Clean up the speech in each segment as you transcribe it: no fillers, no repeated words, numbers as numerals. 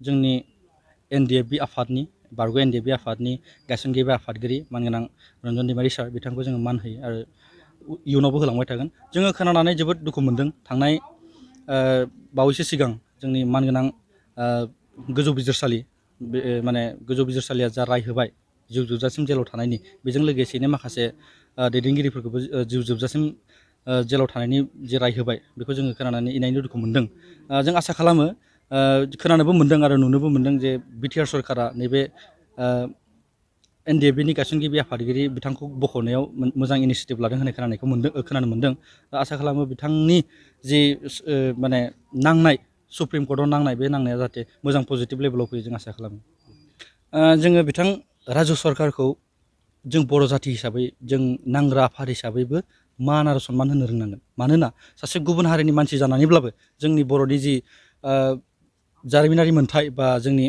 जोंनि NDFB आफादनि बारग' NDFB आफादनि गायसनगिरि आफादगिरि मानगोनां रन्जन दैमारि सार बिथांखौ जोङो मान होयो आरो इयुनावबो होलांबाय थागोन। जोङो खोनानानै जोबोद दुखु मोनदों। थांनाय बावैसो सिगां जोंनि मानगोनां गोजौ बिजिरसालि माने गोजौ बिजिरसालिया जा राय होबाय जिउ जोबजासिम जेलाव थानायनि बेजों लोगोसेनो माखासे दैदेनगिरिफोरखौबो जिउ जोबजासिम जेलाव थानायनि जे राय होबाय बेखौ जोङो खोनानानै इनायनो दुखु मोनदों। जों आसा खालामो खोनानोबो मोनदों आरो नुनोबो मोनदों जे बिटिआर सरकारा नैबे NDFBनि गायसनगिरि आफादगिरि बिथांखौ बख'नायाव मोजां इनिसियेटिभ लादों होननाय खोनानो मोनदों। आसा खालामो बिथांनि जि माने नांनाय सुप्रिम कर्टआव नांनाय बे नांनाया जाहाथे मोजां पजिटिभ लेभेलाव फैयो जों आसा खालामो। जोङो बिथां राजु सरकारखौ जों बर' जाथि हिसाबै जों नांग्रा आफाद हिसाबैबो मान आरो सनमान होनो रोंनांगोन। मानोना सासे गुबुन हारिनि मानसि जानानैब्लाबो जोंनि बर'नि जि जारिमिनारि मोन्थाइ बा जोंनि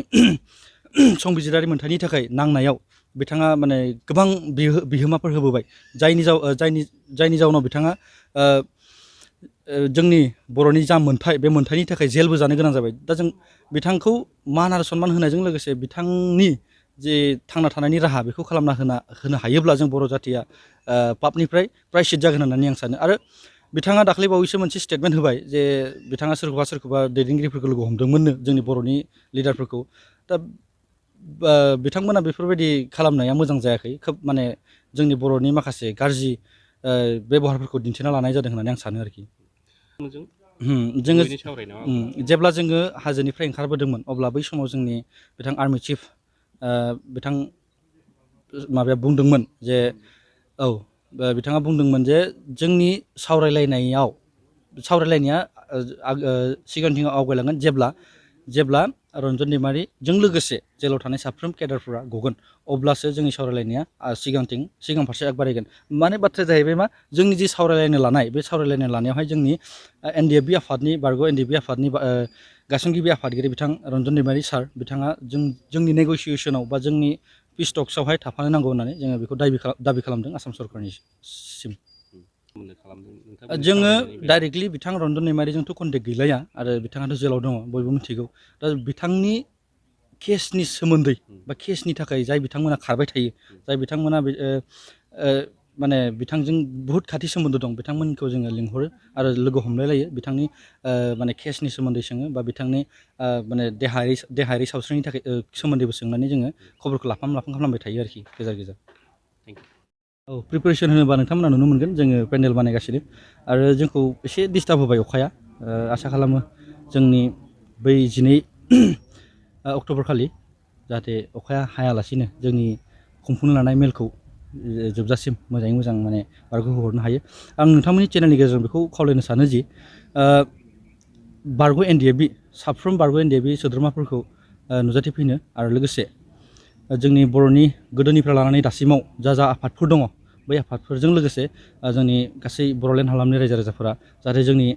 संबिजिरारि मोन्थाइनि थाखाय नांनायाव बिथाङा माने गोबां बिहोमाफोर होबोबाय जायनि जाउनाव बिथाङा जोंनि बर'नि जा मोन्थाइ बे मोन्थाइनि थाखाय जेलबो जानो गोनां जाबाय। दा जों बिथांखौ मान आरो सनमान होनायजों लोगोसे बिथांनि जे थांना थानायनि राहा बेखौ खालामना होनो हायोब्ला जों बर' जाथिया पापनिफ्राय प्रायश्चित जागोन होननानै आं सानो। आरो बिथाङा दाख्लै बावैसो मोनसे स्टेटमेन्ट होबाय जे बिथाङा सोरखौबा दैदेनगिरिफोरखौ लोगो हमदोंमोननो जोंनि बर'नि लिडारफोरखौ। दा बिथांमोना बेफोरबायदि खालामनाया मोजां जायाखै। खोब माने जोंनि बर'नि माखासे गाज्रि बेबहारफोरखौ दिन्थिना लानाय जादों होननानै आं सानो आरोखि। जोङो जेब्ला जोङो हाजोनिफ्राय ओंखारबोदोंमोन अब्ला बै समाव जोंनि बिथां आर्मि चिफ बिथां माबाया बुंदोंमोन जे बिथाङा बुंदोंमोन जे जोंनि सावरायलायनाया सिगांथिं आवगायलांगोन जेब्ला रन्जन दैमारिजों लोगोसे जेलाव थानाय साफ्रोम केडारफोरा गगोन अब्लासो जोंनि सावरायलायनाया सिगां फारसे आगबारायगोन। माने बाथ्राया जाहैबाय मा जोंनि जि सावरायलायनो लानाय बे सावरायलायनो लानायावहाय जोंनि NDFB आफादनि बारग' NDFB आफादनि गायसनगिरि आफादगिरि बिथां रन्जन दैमारि सार बिथाङा जोंनि नेग'सियेसनाव बा जोंनि पिस टक्सआवहाय थाफानो नांगौ होननानै जोङो बेखौ दाबि खालामदों आसाम सरकारनिसिम। जोङो डाइरेक्टलि बिथां रन्जन दैमारिजोंथ' कन्टेक्ट गैलाया आरो बिथाङाथ' जेलाव दङ बयबो मिथिगौ। दा बिथांनि केसनि सोमोन्दै बा केसनि थाखाय जाय बिथांमोना खारबाय थायो जाय बिथांमोना माने बिथांजों बुहुत खाथि सोमोन्दो दं बिथांमोनखौ जोङो लिंहरो आरो लोगो हमलायलायो बिथांनि माने केसनि सोमोन्दै सोङो बा बिथांनि माने देहायारि सावस्रिनि थाखाय सोमोन्दैबो सोंनानै जोङो खबरखौ लाफाम खालामबाय थायो आरोखि गेजेर गेजेर। प्रिपेरेसन होनोबा नोंथांमोना नुनो मोनगोन जोङो पेन्डेल बानायगासिनो आरो जोंखौ एसे डिस्टार्ब होबाय अखाया। आसा खालामो जोंनि बै 12 अक्ट'बर खालि जाहाथे अखाया हायालासिनो जोंनि खुंफुंनो लानाय मेलखौ जोबजासिम मोजाङै मोजां माने बारग'हरनो हायो। आं नोंथांमोननि चेनेलनि गेजेरजों बेखौ खावलायनो सानो जि बारग' NDFB साफ्रोम बारग' NDFB सोद्रोमाफोरखौ नुजाथिफैनो आरो लोगोसे जोंनि बर'नि गोदोनिफ्राय लानानै दासिमाव जा आफादफोर दङ बै आफादफोरजों लोगोसे जोंनि गासै बर'लेण्ड हालामनि रायजो राजाफोरा जाहाथे जोंनि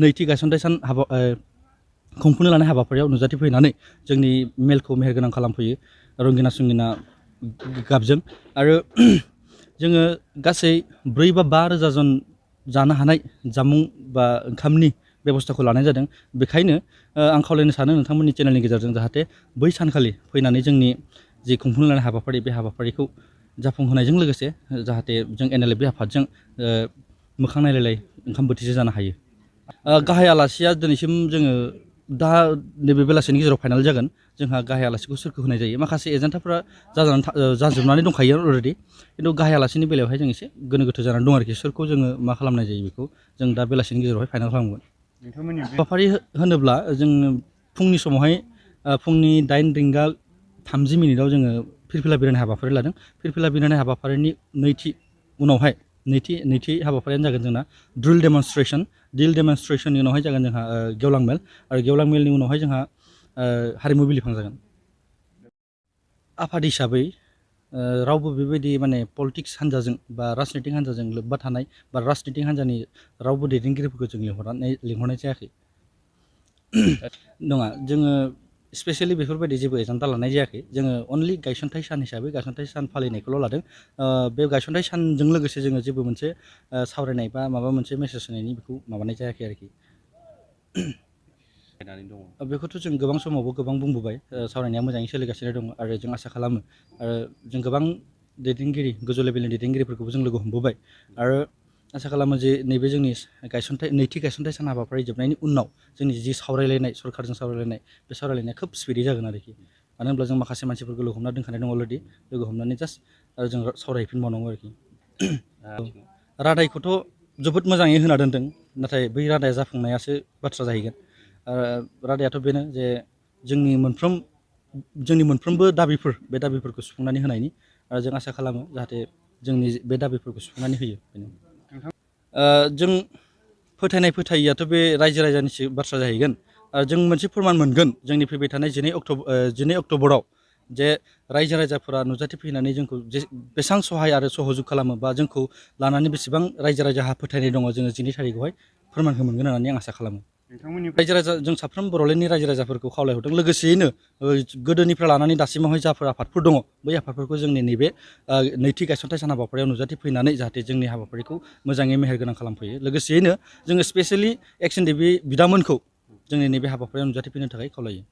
नैथि गायसनथाय सान खुंफुंनो लानाय हाबाफारियाव नुजाथिफैनानै जोंनि मेलखौ मेहेरगोनां खालामफैयो रंगिना संगिना गाबजों। आरो जोङो गासै 4 बा 5 रोजा जन जानो हानाय जामुं बा ओंखामनि बेबस्थाखौ लानाय जादों। बेखायनो आं खावलायनो सानो नोंथांमोननि चेनेलनि गेजेरजों जाहाथे बै सानखालि फैनानै जोंनि जि खुंफुंनो लानाय हाबाफारि बे हाबाफारिखौ जाफुंहोनायजों लोगोसे जाहाथे जों Nlfb आफादजों मोखां नायलायलाय ओंखाम बोथिसे जानो हायो। गाहाय आलासिया दिनैसिम जोङो दा नैबे बेलासिनि गेजेराव फाइनाल जागोन। जोंहा गाहाय आलासिखौ सोरखौ होनाय जायो माखासे एजेन्डाफोरा जाजोबनानै दंखायो अलरेडि, खिन्थु गाहाय आलासिनि बेलायावहाय जों एसे गोनो गोथो जानानै दं आरोखि सोरखौ जोङो मा खालामनाय जायो बेखौ जों दा बेलासिनि गेजेरावहाय फाइनाल खालामगोन। हाबाफारि होनोब्ला जोङो फुंनि समावहाय फुंनि 8:30 जोङो फिरफिला बिरहोनाय हाबाफारि लादों। फिरफिला बिरहोनाय हाबाफारिनि नैथि हाबाफारियानो जागोन जोंना ड्रिल डेमनस्ट्रेसननि उनावहाय जागोन जोंहा गेवलां मेल आरो गेवलां मेलनि उनावहाय जोंहा हारिमु बिलिफां जागोन। आफाद हिसाबै रावबो बेबायदि माने पलिटिक्स हान्जाजों बा राजनितिक हान्जाजों लोब्बा थानाय बा राजनितिक हान्जानि रावबो दैदेनगिरिफोरखौ जों लिंहरनाय जायाखै। नङा, जोङो स्पेसियेलि बेफोरबायदि जेबो एजेन्डा लानाय जायाखै। जोङो अनलि गायसनथाइ सान हिसाबै गायसनथाइ सान फालिनायखौल' लादों। बे गायसनथाइ सानजों लोगोसे जोङो जेबो मोनसे सावरायनाय बा माबा मोनसे मेसेज होनायनि बेखौ माबानाय जायाखै आरोखि। बेखौथ' जों गोबां समावबो गोबां बुंबोबाय सावरायनाया मोजाङै सोलिगासिनो दङ आरो जों आसा खालामो आरो जों गोबां दैदेनगिरि गोजौ लेभेलनि दैदेनगिरिफोरखौबो जों लोगो हमबोबाय आरो आसा खालामो जे नैबे जोंनि नैथि गायसनथाइ सान हाबाफारि जोबनायनि उनाव जोंनि जि सावरायलायनाय सरकारजों सावरायलायनाय बे सावरायलायनाया खोब स्पिडै जागोन आरोखि मानो होनब्ला जों माखासे मानसिफोरखौ लोगो हमना दोनखानाय दङ अलरेडि लोगो हमनानै जास्ट जों सावरायफिनबावनांगौ आरोखि रादायखौथ' जोबोद मोजाङै होना दोनदों नाथाय बै रादाया जाफुंनायासो बाथ्रा जाहैगोन रादायाथ' बेनो जे जोंनि मोनफ्रोमबो दाबिफोर बे दाबिफोरखौ सुफुंनानै होनायनि आरो जों आसा खालामो जाहाथे जोंनि बे दाबिफोरखौ सुफुंनानै होयो बेनो जों फोथायैयाथ' बे रायजो राजानिसो बाथ्रा जाहैगोन जों मोनसे फोरमान मोनगोन जोंनि फैबाय थानाय 12 अक्ट'बराव जे रायजो राजाफोरा नुजाथिफैनानै जोंखौ बेसेबां सहाय आरो सहजुग खालामो बा जोंखौ लानानै बेसेबां रायजो राजाहा फोथायनाय दङ जोङो 2 थारिखआवहाय फोरमानखौ मोनगोन होननानै आं आसा खालामो रायजो राजा जों साफ्रोम बर'लेण्डनि रायजो राजाफोरखौ खावलायहरदों लोगोसेयैनो गोदोनिफ्राय लानानै दासिमावहाय जाफोर आफादफोर दङ बै आफादफोरखौ जोंनि नैबे नैथि गायसनथाइ सान हाबाफारियाव नुजाथिफैनानै जाहाथे जोंनि हाबाफारिखौ मोजाङै मेहेरगोनां खालामफैयो लोगोसेयैनो जोङो स्पेसियेलि Nlfb बिदामोनखौ जोंनि नैबे हाबाफारियाव नुजाथिफैनो थाखाय खावलायो